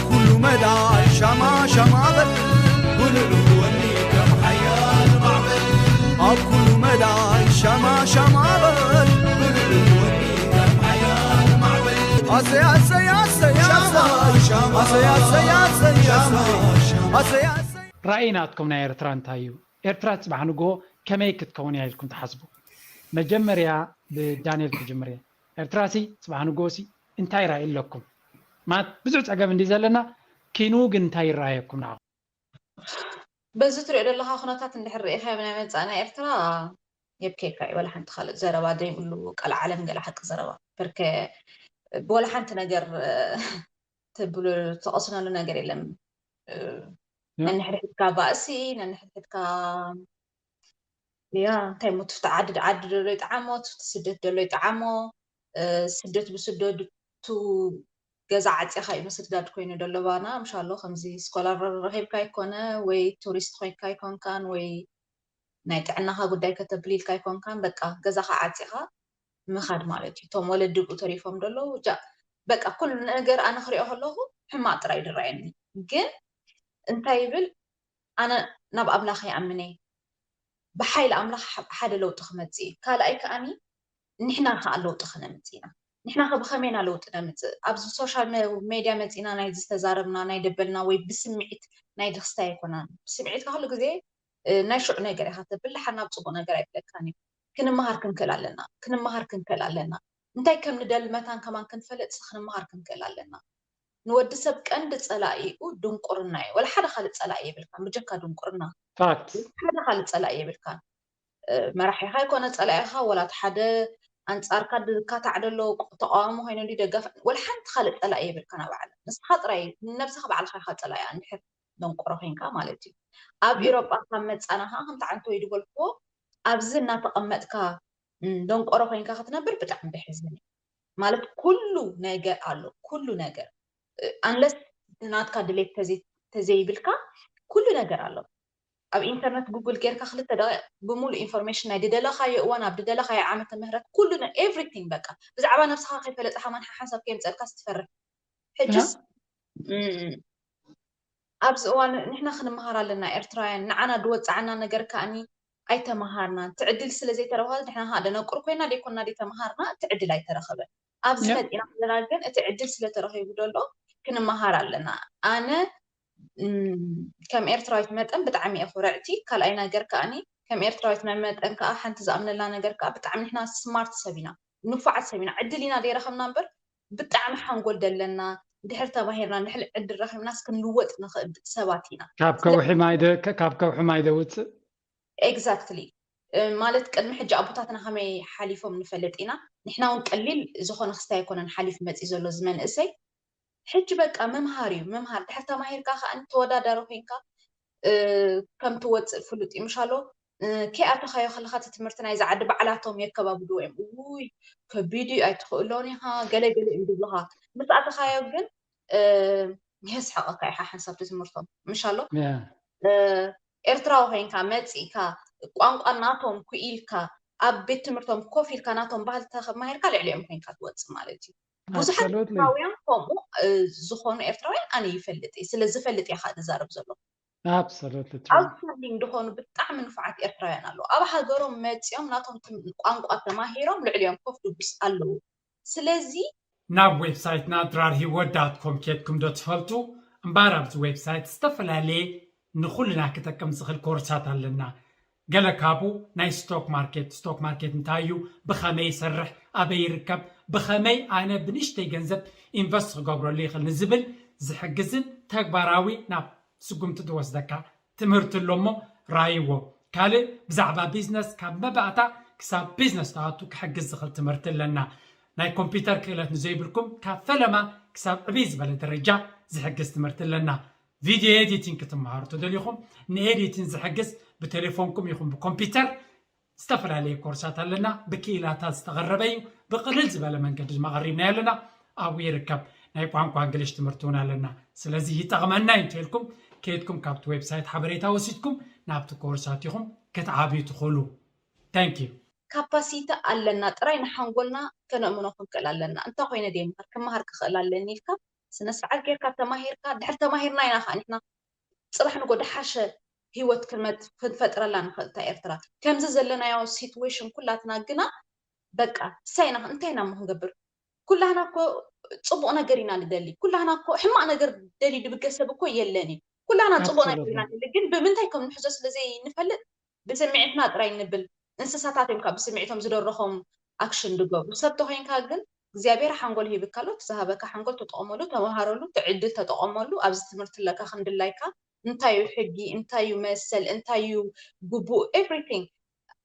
ኩሉ መዳይ ሻማ ሻማ በል፣ ጉልሉ ወኒ ከም ሓያል ማዕበል። ኣብ ኩሉ መዳይ ሻማ ሻማ በል፣ ጉልሉ ወኒ ከም ሓያል ማዕበል። ኣሰይ ኣሰይ ኣሰይ ኣሰይ ኣሰይ ኣሰይ ኣሰይ ኣሰይ ኣሰይ ኣሰይ። ራእይ ናትኩም ናይ ኤርትራ እንታይ እዩ? ኤርትራ ጽባሕ ንግሆ ከመይ ክትከውን እያ ኢልኩም ትሓስቡ? መጀመርያ ብዳንኤል ክጅምር እየ። ኤርትራሲ ጽባሕ ንግሆሲ እንታይ ራእይ ኣለኩም? ማለት ብዙሕ ጸገም እንዲ ዘለና፣ ኪኑ ግን እንታይ ይረኣየኩም ንዓኹም? በዚ ትሪኦ ዘለኻ ኩነታት እንድሕር ርኢኻዮ ናይ መጻእና ኤርትራ የብኬካ እዩ። ወላ ሓንቲ ካልእ ዘረባ ዘይብሉ ቀልዓለም ገለ ሓቂ ዘረባ በርከ ብወላ ሓንቲ ነገር ትብሉ ትቐስነሉ ነገር የለን። ነንሕድሕድካ ባእሲ ነንሕድሕድካ ያ እንታይ ሞ ትፍቲ ዓዲ ዓዲ ደሎ ይጠዓሞ ትፍቲ ስደት ደሎ ይጠዓሞ። ስደት ብስደቱ ገዛ ዓፂኻ እዩ ምስድዳድ ኮይኑ ደሎ ባና ምሻሎ ከምዚ ስኮላር ረኺብካ ይኮነ ወይ ቱሪስት ኮይንካ ይኮንካን ወይ ናይ ጥዕናኻ ጉዳይ ከተብሊልካ ይኮንካን በቃ ገዛኻ ዓፂኻ ምኻድ ማለት እዩ። እቶም ወለዲ ብኡ ተሪፎም ደለዉ ጃ በቃ ኩሉ ነገር ኣነ ክሪኦ ከለኹ ሕማቕ ጥራይ ድረኣየኒ። ግን እንታይ ይብል ኣነ ናብ ኣምላኽ ይኣምን እየ። ብሓይሊ ኣምላኽ ሓደ ለውጢ ክመፅእ እዩ። ካልኣይ ከኣኒ ንሕና ከዓ ለውጢ ክነምፅእ ኢና። ንሕና ከ ብኸመይና ለውጢ ነምፅእ? ኣብዚ ሶሻል ሜድያ መፂና ናይ ዝተዛረብና ናይ ደበልና ወይ ብስምዒት ናይ ድኽስታይ ኣይኮናን። ብስምዒትካ ኩሉ ግዜ ናይ ሽዑ ነገር ኢኻ ተብል ደሓር ናብ ፅቡቅ ነገር ኣይብለካን እዩ። ክንመሃር ክንክእል ኣለና። ክንመሃር ክንክእል ኣለና። እንታይ ከም ንደሊ መታን ከማን ክንፈልጥ ክንመሃር ክንክእል ኣለና። ንወዲ ሰብ ቀንዲ ጸላኢኡ ድንቁርና እዩ። ወላ ሓደ ካልእ ጸላኢ የብልካን ብጀካ ድንቁርና። ፋክት ሓደ ካልእ ጸላኢ የብልካን። መራሒኻ ይኮነ ጸላኢኻ ወላ ሓደ ኣንጻርካ ድካታዕ ደሎ ተቃዋሚ ኮይኑ እንዲ ደጋፍ ወላ ሓንቲ ካልእ ጸላኢ የብልካን ኣብ ዓለም ንስኻ ጥራይ ነብስኻ ባዕልኻ ኢኻ ጸላኢያ እንድሕር ደንቆሮ ኮይንካ ማለት እዩ። ኣብ ኢሮጳ ካብ መጻና ከዓ ከምቲ ዓንተ ወይ ድበልክዎ ኣብዚ እናተቐመጥካ ደንቆሮ ኮይንካ ክትነብር ብጣዕሚ ደሕዝን እዩ። ማለት ኩሉ ነገር ኣሎ ኩሉ ነገር unless ናትካ ድሌት ተዘይብልካ ኩሉ ነገር ኣሎ። ኣብ ኢንተርነት ጉግል ጌርካ ክልተ ደቂቕ ብሙሉእ ኢንፎርሜሽን ናይ ድደለኻዮ እዋን ኣብ ድደለኻዮ ዓመተ ምህረት ኩሉ everything በቃ ብዛዕባ ነብስኻ ከይፈለጥኻ ማን ሓሓንሳብ ከየምፀልካ ስትፈርሕ ሕጅስ ኣብዚ እዋን ንሕና ክንመሃር ኣለና ኤርትራውያን ንዓና ድወፅዓና ነገር ከኣኒ ኣይተመሃርናን እቲ ዕድል ስለ ዘይተረኸበ ንሕና ከዓ ደነቁር ኮይና ደይኮና ደይተመሃርና እቲ ዕድል ኣይተረኸበን ኣብዚ መፂና ዘለና ግን እቲ ዕድል ስለተረኺቡ ደሎ ክንመሃር ኣለና ኣነ ከም ኤርትራዊት መጠን ብጣዕሚ እየ ኩርዕቲ ካልኣይ ነገር ከኣኒ ከም ኤርትራዊት መጠን ከዓ ሓንቲ ዝኣምነላ ነገር ከዓ ብጣዕሚ ንሕና ስማርት ሰብ ኢና ንፉዓት ሰብ ኢና ዕድል ኢና ደይረኸብና እምበር ብጣዕሚ ሓንጎል ደለና ድሕር ተማሂርና ንሕል ዕድል ረኺብናስ ክንልወጥ ንኽእል ሰባት ኢና ካብ ከውሒ ማይ ካብ ከውሒ ማይ ደውፅእ exactly ማለት ቅድሚ ሕጂ ኣቦታትና ከመይ ሓሊፎም ንፈልጥ ኢና ንሕና እውን ቀሊል ዝኾነ ክስታይ ኣይኮነን ሓሊፉ መፂ ዘሎ ዝመንእሰይ ሕጂ በቃ ምምሃር እዩ ምምሃር ድሕር ተማሂርካ ከዓ ተወዳዳሪ ኮይንካ ከም ትወፅእ ፍሉጥ እዩ ምሻሎ ከይኣተኻዮ ከለካ እቲ ትምህርቲ ናይዚ ዓዲ ባዕላቶም የከባብድዎ እዮም ውይ ከቢድ እዩ ኣይትኽእሎን ኢኻ ገለ ገለ እዮም ዝብሉኻ ምስ ኣተኻዮ ግን የስሕቐካ ኢኻ ሓንሳብ እቲ ትምህርቶም ምሻሎ ኤርትራዊ ኮይንካ መፂእካ ቋንቋ ናቶም ኩኢልካ ኣብ ቤት ትምህርቶም ኮፍ ኢልካ ናቶም ባህሊ ተማሂርካ ልዕሊኦም ኮይንካ ትወፅእ ማለት እዩ ብዙሓት ኤርትራውያን ከምኡ ዝኾኑ ኤርትራውያን ኣነ ይፈልጥ እየ ስለ ዝፈልጥ እየ ከዓ ዝዛረብ ዘሎ outstanding ዝኾኑ ብጣዕሚ ንፉዓት ኤርትራውያን ኣለዉ ኣብ ሃገሮም መፂኦም ናቶም ቋንቋ ተማሂሮም ልዕሊኦም ኮፍ ድቡስ ኣለዉ ስለዚ ናብ ዌብሳይትና ድራር ሂወት ዳት ኮም ኬድኩም ዶ ትፈልጡ? እምበኣር ኣብዚ ዌብሳይት ዝተፈላለየ ንኹልና ክጠቅም ዝኽእል ኮርሳት ኣለና። ገለ ካብኡ ናይ ስቶክ ማርኬት፣ ስቶክ ማርኬት እንታይ እዩ፣ ብኸመይ ይሰርሕ፣ ኣበይ ይርከብ፣ ብኸመይ ኣነ ብንእሽተይ ገንዘብ ኢንቨስት ክገብረሉ ይኽእል ንዝብል ዝሕግዝን ተግባራዊ ናብ ስጉምቲ ዝወስደካ ትምህርቲ ኣሎ እሞ ራእይዎ። ካልእ ብዛዕባ ቢዝነስ ካብ መባእታ ክሳብ ቢዝነስ ትኣቱ ክሕግዝ ዝኽእል ትምህርቲ ኣለና። ናይ ኮምፒውተር ክእለት ንዘይብልኩም ካብ ፈለማ ክሳብ ዕብይ ዝበለ ደረጃ ዝሕግዝ ትምህርቲ ኣለና። ቪድዮ ኤዲቲንግ ክትመሃሩ ተደሊኹም ንኤዲቲንግ ዝሕግዝ ብቴሌፎንኩም ይኹን ብኮምፒውተር ዝተፈላለየ ኮርሳት ኣለና። ብክኢላታት ዝተቐረበ እዩ። ብቕልል ዝበለ መንገዲ ድማ ቐሪብናዮ ኣለና። ኣብኡ ይርከብ። ናይ ቋንቋ እንግሊሽ ትምህርቲ እውን ኣለና። ስለዚ ይጠቕመና እዩ እንተኢልኩም ከይድኩም ካብቲ ዌብሳይት ሓበሬታ ወሲድኩም ናብቲ ኮርሳት ኢኹም ክትዓብዩ ትኽእሉ። Thank you። ካፓሲቲ ኣለና ጥራይ ንሓንጎልና ከነእምኖ ክንክእል ኣለና። እንታይ ኮይነ ድየ ምሃር ክመሃር ክኽእል ኣለኒ ኢልካ ስነ ስርዓት ጌርካ ተማሂርካ፣ ድሕር ተማሂርና ኢና ከዓ ንሕና ፅባሕ ንጎ ደሓሸ ህይወት ክንመፅ ክንፈጥረላ ንኽእል እታ ኤርትራ። ከምዚ ዘለናዮ ሲትዌሽን ኩላትና ግና በቃ እሳይ ኢና እንታይ ኢና እሞ ክንገብር? ኩላህና እኮ ፅቡቕ ነገር ኢና ንደሊ። ኩላህና እኮ ሕማቕ ነገር ደሊ ድብገ ሰብ እኮ የለን እዩ። ኩላህና ፅቡቕ ነገር ኢና ንደሊ። ግን ብምንታይ ከም ንሕዞ ስለ ዘይንፈልጥ ብስምዒትና ጥራይ ንብል። እንስሳታት እዮም ካብ ብስምዒቶም ዝደረኾም ኣክሽን ድገብሩ። ሰብ ተኾይንካ ግን እግዚኣብሔር ሓንጎል ሂብካ ኣሎ። እቲ ዝሃበካ ሓንጎል ተጠቐመሉ፣ ተመሃረሉ፣ ትዕድል ተጠቐመሉ። ኣብዚ ትምህርቲ ኣለካ ከም ድላይካ እንታይ እዩ ሕጊ፣ እንታይ እዩ መሰል፣ እንታይ እዩ ግቡእ፣ ኤቭሪቲንግ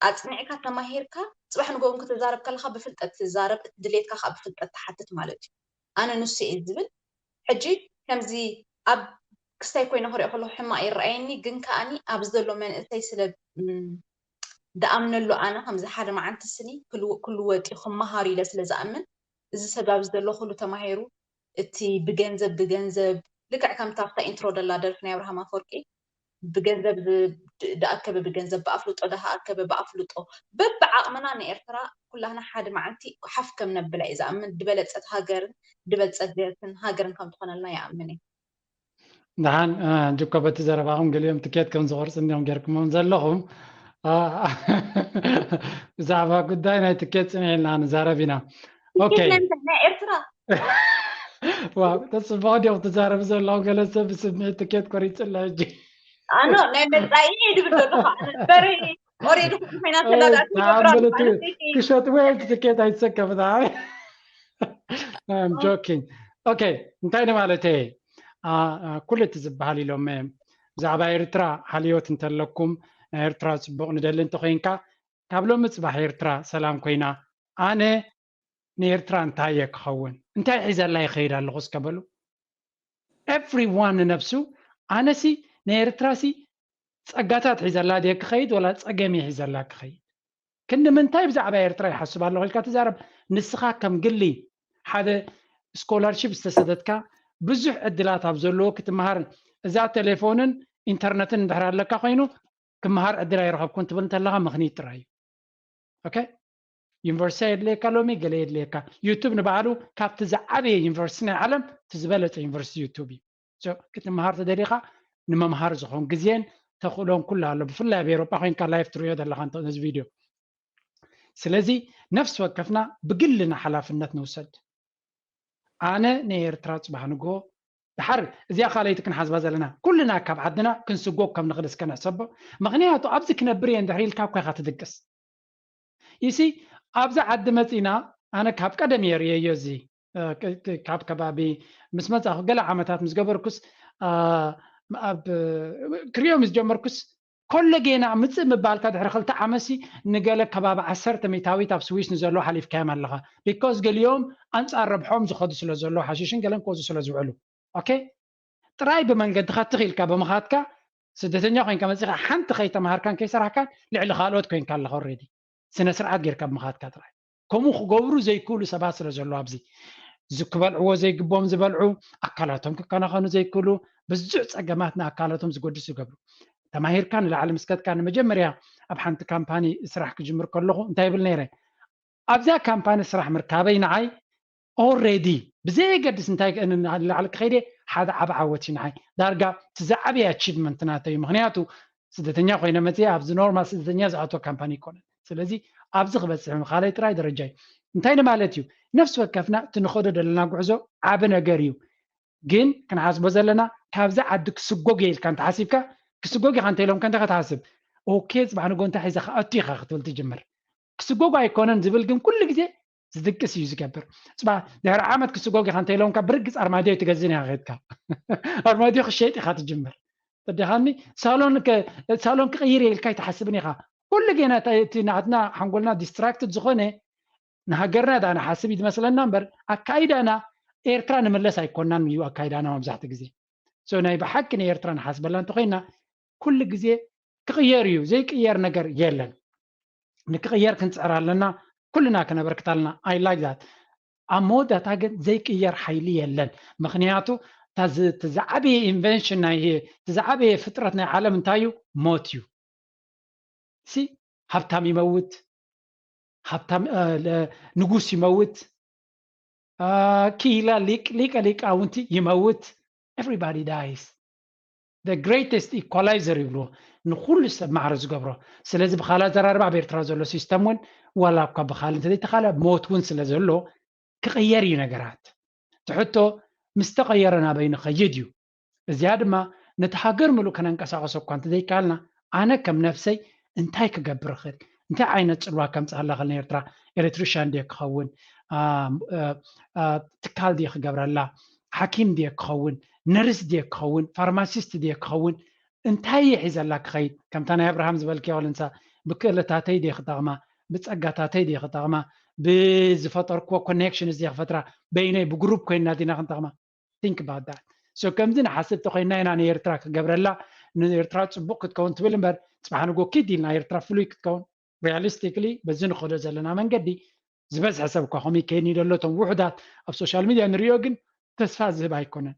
ኣጽኒዕካ ተማሂርካ ጽባሕ ንግሆ እውን ክትዛረብ ከለኻ ብፍልጠት ትዛረብ፣ እቲ ድሌትካ ከዓ ብፍልጠት ትሓትት ማለት እዩ። ኣነ ንሱ እየ ዝብል። ሕጂ ከምዚ ኣብ ክስታይ ኮይነ ክሪኦ ከለኹ ሕማቕ ይረኣየኒ፣ ግን ከዓኒ ኣብዚ ዘሎ መንእሰይ ስለ ም፣ ድኣምነሉ ኣነ ከምዚ ሓደ መዓልቲ ስኒ ክልወ- ክልወጥ እዩ ክመሃር ኢለ ስለ ዝኣምን እዚ ሰብ ኣብዚ ዘሎ ኩሉ ተማሂሩ እቲ ብገንዘብ ብገንዘብ ልክዕ ከምታ ኣብታ ኢንትሮ ደላ ደርፊ ናይ ኣብርሃም ኣፈወርቂ ብገንዘብ ዝ- ድ- ድኣከበ ብገንዘብ ብኣፍልጦ ድኣከበ ብኣፍልጦ በብዓቕምና ንኤርትራ ኩላህና ሓደ መዓልቲ ሓፍ ከም ነብላ እዩ ዝኣምን። ድበለጸት ሃገርን ድበልጸትን ሃገርን ከም ትኾነልና ይኣምን እየ። ደሓን ጅኮ በቲ ዘረባኹም ገሊኦም ትኬት ከም ዝቆርፁ እንዲኦም ጌርኩሞም ዘለኹም። ብዛዕባ ጉዳይ ናይ ትኬት ፅንሕ ኢልና ንዛረብ ኢና። ትኬት ናይ ምንታይ? ናይ ኤርትራ። ተፅቡቕ ዲኹም ትዛረቡ ዘለኹም? ገለ ሰብ ብስምዒት ትኬት ቆሪፁ ኣሎ ሕጂ። ኣኖ ናይ መፃኢ እየ ድብል ዘለኹ። ኣነ በሪ ኦሬዲ ኩሉ ኮይና ተላጋእቲ ይገብራ ኣለኹ። ኣነ ሰይቲ ክሸጥዎ እዮም ትኬት ኣይትሰከፍታ። ጆኪንግ። ኦኬ፣ እንታይ ንማለተይ? ኩሉ እቲ ዝበሃል ኢሎም ብዛዕባ ኤርትራ ሓልዮት እንተለኩም፣ ናይ ኤርትራ ፅቡቕ ንደሊ እንተኮይንካ፣ ካብ ሎሚ ፅባሕ ኤርትራ ሰላም ኮይና፣ ኣነ ንኤርትራ እንታይ እየ ክኸውን? እንታይ ሒዘላ ይኸይድ ኣለኹ እስከ በሉ። ኤቭሪዋን ንነብሱ፣ ኣነሲ ንኤርትራሲ ፀጋታት ሒዘላ ድየ ክኸይድ ወላ ፀገም እየ ሒዘላ ክኸይድ? ክንዲ ምንታይ ብዛዕባ ኤርትራ ይሓስብ ኣለኹ ኢልካ ትዛረብ። ንስኻ ከም ግሊ ሓደ ስኮላርሺፕ ዝተሰደድካ ብዙሕ ዕድላት ኣብ ዘለዎ ክትመሃር እዛ ቴሌፎንን ኢንተርነትን እንድሕር ኣለካ ኮይኑ ክመሃር ዕድል ኣይረኸብኩን ትብል እንተለኻ ምኽኒት ጥራይ እዩ። ኦኬ፣ ዩኒቨርሲቲ የድልየካ፣ ሎሚ ገለ የድልየካ። ዩቱብ ንባዕሉ ካብቲ ዝዓበየ ዩኒቨርሲቲ ናይ ዓለም እቲ ዝበለፀ ዩኒቨርሲቲ ዩቱብ እዩ። ክትመሃር ተደሊኻ ንመምሃር ዝኾን ግዜን ተኽእሎን ኩሉ ኣሎ። ብፍላይ ኣብ ኤሮጳ ኮይንካ ላይፍ ትሪኦ ዘለኻ ነዚ ቪድዮ። ስለዚ ነፍሲ ወከፍና ብግልና ሓላፍነት ንውሰድ። ኣነ ንኤርትራ ፅባሕ ንግሆ ድሓር እዚኣ ካልኣይቲ ክንሓስባ ዘለና ኩልና ካብ ዓድና ክንስጎግ ከም ንኽእል እስከ ንሕሰቦ። ምኽንያቱ ኣብዚ ክነብር እየ እንድሕር ኢልካ እኮ ኢኻ ትድቅስ። ይሲ ኣብዚ ዓዲ መፂና ኣነ ካብ ቀደም እየ ርእየዮ እዚ ካብ ከባቢ ምስ መፃኹ ገለ ዓመታት ምስ ገበርኩስ ኣብ ክሪኦም ዝጀመርኩስ ኮሎ ጌና ምፅእ ምባልካ ድሕሪ ክልተ ዓመትሲ ንገለ ከባቢ ዓሰርተ ሚእታዊት ኣብ ስዊስ ንዘለዉ ሓሊፍካዮም ኣለኻ። ቢኮዝ ገሊኦም ኣንፃር ረብሖም ዝኸዱ ስለ ዘለዉ ሓሽሽን ገለን ክወፁ ስለ ዝውዕሉ ኦኬ ጥራይ ብመንገዲ ከትኽ ኢልካ ብምኻትካ ስደተኛ ኮይንካ መፂኻ ሓንቲ ከይተምሃርካን ከይሰራሕካን ልዕሊ ካልኦት ኮይንካ ኣለኻ ኦሬዲ ስነ ስርዓት ጌርካ ብምኻትካ ጥራይ ከምኡ ክገብሩ ዘይክእሉ ሰባት ስለ ዘለዉ ኣብዚ ዝክበልዕዎ ዘይግቦም ዝበልዑ ኣካላቶም ክከናኸኑ ዘይክእሉ ብዙሕ ፀገማት ንኣካላቶም ዝጎድስ ዝገብሩ ተማሂርካ ንላዕሊ ምስከትካ ንመጀመርያ ኣብ ሓንቲ ካምፓኒ ስራሕ ክጅምር ከለኹ እንታይ ይብል ነይረ ኣብዛ ካምፓኒ ስራሕ ምርካበይ ንዓይ ኦሬዲ ብዘየገድስ እንታይ ንላዕሊ ክኸይደ ሓደ ዓብ ዓወት እዩ ንዓይ ዳርጋ እቲ ዝዓበየ ኣቺቭመንት ናተይ እዩ ምክንያቱ ስደተኛ ኮይነ መፅየ ኣብዚ ኖርማል ስደተኛ ዝኣቶ ካምፓኒ ይኮነ ስለዚ ኣብዚ ክበፅሕ ምኻለይ ጥራይ ደረጃ እዩ እንታይ ንማለት እዩ ነፍሲ ወከፍና እቲ ንኸዶ ዘለና ጉዕዞ ዓብ ነገር እዩ ግን ክንሓስቦ ዘለና ካብዚ ዓዲ ክስጎግ እየ ኢልካ እንተሓሲብካ ክስጎግ ኢኻ እንተኢሎምካ እንታይ ክትሓስብ ኦኬ ፅባሕ ንጎ እንታይ ሒዘ ክኣቱ ኢኻ ክትብል ትጅምር ክስጎግ ኣይኮነን ዝብል ግን ኩሉ ግዜ ዝድቅስ እዩ ዝገብር። ፅባሕ ድሕሪ ዓመት ክስጎግ ኢኻ እንተኢሎምካ ብርግፅ ኣርማድዮ ኣይትገዝእን ኢኻ ከድካ ኣርማድዮ ክሸይጥ ኢኻ ትጅምር። ተደኻኒ ሳሎን ክቕይር እየ ኢልካ ኣይትሓስብን ኢኻ። ኩሉ ግዜ እቲ ናትና ሓንጎልና ዲስትራክትድ ዝኾነ ንሃገርና ዳ ንሓስብ እዩ ዝመስለና እምበር ኣካይዳና ኤርትራ ንምለስ ኣይኮናን እዩ ኣካይዳና መብዛሕትኡ ግዜ። ናይ ብሓቂ ንኤርትራ ንሓስበላ እንተኮይና ኩሉ ግዜ ክቕየር እዩ። ዘይቅየር ነገር የለን። ንክቕየር ክንፅዕር ኣለና። ኩልና ክነበርክት ኣለና። I like that። ኣብ መወዳእታ ግን ዘይቅየር ሓይሊ የለን። ምክንያቱ እቲ ዝዓበየ ኢንቨንሽን ናይ እቲ ዝዓበየ ፍጥረት ናይ ዓለም እንታይ እዩ? ሞት እዩ። ሲ ሃብታም ይመውት፣ ሃብታም ንጉስ ይመውት፣ ኪላ ሊቀ ሊቃውንቲ ይመውት። Everybody dies. The greatest equalizer ይብልዎ፣ ንኩሉ ሰብ ማዕረ ዝገብሮ። ስለዚ ብካላ ዘራርባ ኣብ ኤርትራ ዘሎ ሲስተም እውን ዋላ እኳ ብካል እንተዘይተካለ ሞት እውን ስለ ዘሎ ክቕየር እዩ ነገራት። ትሕቶ ምስ ተቐየረ ናበይ ንኸይድ እዩ። እዚኣ ድማ ነቲ ሃገር ምሉእ ከነንቀሳቐሶ እኳ እንተዘይከኣልና ኣነ ከም ነፍሰይ እንታይ ክገብር እኽእል? እንታይ ዓይነት ጽልዋ ከምጽኣላ ክእል ንኤርትራ? ኤሌክትሪሽያን ድየ ክኸውን? ትካል ድየ ክገብረላ? ሓኪም ድየ ክኸውን? ነርስ ድየ ክኸውን? ፋርማሲስት ድየ ክኸውን? እንታይ እየ ሒዘላ ክኸይድ? ከምታ ናይ ኣብርሃም ዝበልክያ ወለንሳ ብክእለታተይ ድየ ክጠቕማ? ብጸጋታተይ ድየ ክጠቕማ? ብዝፈጠርክዎ ኮኔክሽን ድየ ክፈጥራ? በይነይ ብግሩፕ ኮይና ዲና ክንጠቕማ? Think about that. So ከምዚ ንሓስብ ተኮይና ኢና ንኤርትራ ክገብረላ፣ ንኤርትራ ጽቡቅ ክትከውን ትብል እምበር ጽባሕ ንጎ ኪድ ኢልና ኤርትራ ፍሉይ ክትከውን። ሪያሊስቲክሊ በዚ ንኸዶ ዘለና መንገዲ ዝበዝሐ ሰብ እኳ ከምኡ ይከይድኒ ደሎ እቶም ውሑዳት ኣብ ሶሻል ሚድያ ንሪኦ ግን ተስፋ ዝህብ ኣይኮነን።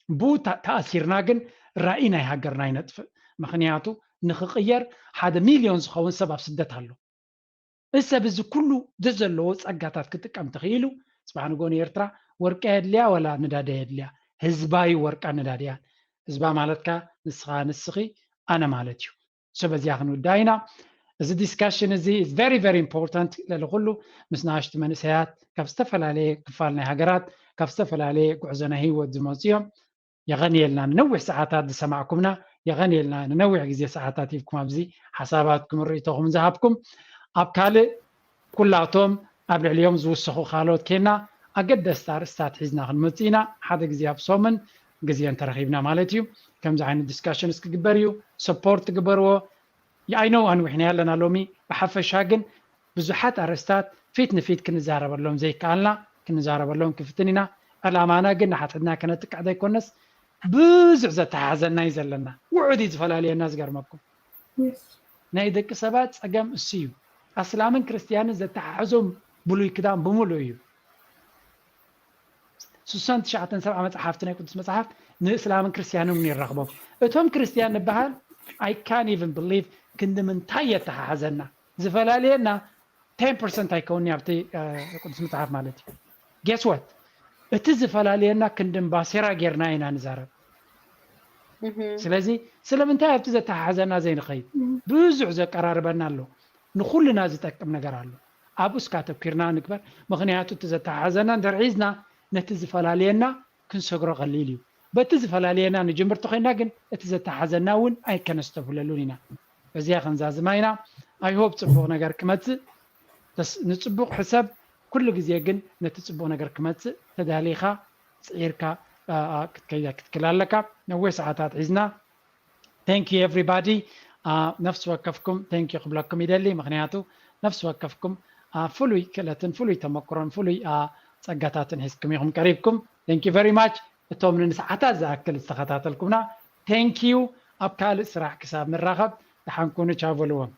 ብኡ ተኣሲርና ግን ራኢ ናይ ሃገርና ይነጥፍእ። ምክንያቱ ንክቕየር ሓደ ሚልዮን ዝኸውን ሰብ ኣብ ስደት ኣሎ። እዚ ሰብ እዚ ኩሉ ዘዘለዎ ጸጋታት ክጥቀም ተኽኢሉ ጽባሕ ንጎ ንኤርትራ ወርቂ የድልያ ወላ ነዳዲ የድልያ? ህዝባዊ ወርቃ ነዳድያን ህዝባ ማለትካ ንስኻ ንስኺ ኣነ ማለት እዩ። So በዚኣ ክንውዳ ኢና። እዚ ዲስካሽን እዚ is very very important። ለለ ኩሉ ምስ ንኣሽቱ መንእሰያት ካብ ዝተፈላለየ ክፋል ናይ ሃገራት ካብ ዝተፈላለየ ጉዕዞ ናይ ህይወት ዝመፁ እዮም። የቐንየልና ንነዊሕ ሰዓታት ዝሰማዕኩምና፣ የቐንየልና ንነዊሕ ግዜ ሰዓታት ሂብኩም ኣብዚ ሓሳባትኩም ርእይቶኹም ዝሃብኩም። ኣብ ካልእ ኩላቶም ኣብ ልዕሊኦም ዝውሰኹ ካልኦት ኬና ኣገደስቲ ኣርእስታት ሒዝና ክንመጽእ ኢና። ሓደ ግዜ ኣብ ሶምን ግዜ እንተረኺብና ማለት እዩ። ከምዚ ዓይነት ዲስካሽንስ ክግበር እዩ። ሰፖርት ግበርዎ። I know ኣንዊሕና ኣለና ሎሚ። ብሓፈሻ ግን ብዙሓት ኣርእስታት ፊት ንፊት ክንዛረበሎም ዘይከኣልና ክንዛረበሎም ክፍትን ኢና። ዕላማና ግን ንሓድሕድና ከነጥቅዕ ዘይኮነስ ብዙሕ ዘተሓዘና እዩ ዘለና። ውዑድ እዩ ዝፈላለየና። ዝገርመኩም ናይ ደቂ ሰባት ጸገም እሱ እዩ። ኣስላምን ክርስትያንን ዘተሓሕዞም ብሉይ ክዳን ብምሉእ እዩ። ስሳን ትሽዓተን ሰብዓ መጽሓፍቲ ናይ ቅዱስ መጽሓፍ ንእስላምን ክርስትያንን ይራኽቦም። እቶም ክርስትያን ንበሃል I can't even believe ክንዲ ምንታይ የተሓሓዘና። ዝፈላለየና ቴን ፐርሰንት ኣይከውን ኣብቲ ቅዱስ መጽሓፍ ማለት እዩ። Guess what? እቲ ዝፈላለየና ክንዲ ባሴራ ጌርና ኢና ንዛረብ። ስለዚ ስለምንታይ ኣብቲ ዘተሓሓዘና ዘይንኸይድ? ብዙሕ ዘቀራርበና ኣሎ። ንኩልና ዝጠቅም ነገር ኣሎ። ኣብኡስ ካተኩርና ንግበር። ምክንያቱ እቲ ዘተሓሓዘና እንድሕር ሒዝና ነቲ ዝፈላለየና ክንሰግሮ ቀሊል እዩ። በቲ ዝፈላለየና ንጅምር ተኮይና ግን እቲ ዘተሓሓዘና እውን ኣይከነስተብህለሉን ኢና። በዚኣ ክንዛዝማ ኢና። I hope ጽቡቕ ነገር ክመጽእ። ንጽቡቕ ሕሰብ። ኩሉ ግዜ ግን ነቲ ጽቡቕ ነገር ክመጽእ ተዳሊኻ ጽዒርካ ክትከይዳ ክትክል ኣለካ። ነዊሕ ሰዓታት ሒዝና። Thank you everybody። ነፍሲ ወከፍኩም thank you ክብለኩም ይደሊ። ምክንያቱ ነፍሲ ወከፍኩም ፍሉይ ክእለትን ፍሉይ ተመክሮን ፍሉይ ጸጋታትን ሒዝኩም ኢኹም ቀሪብኩም። Thank you very much። እቶም ንሰዓታት ዝኣክል ዝተኸታተልኩምና thank you። ኣብ ካልእ ስራሕ ክሳብ ንራኸብ ደሓን ኩኑ። ቻው በልዎም።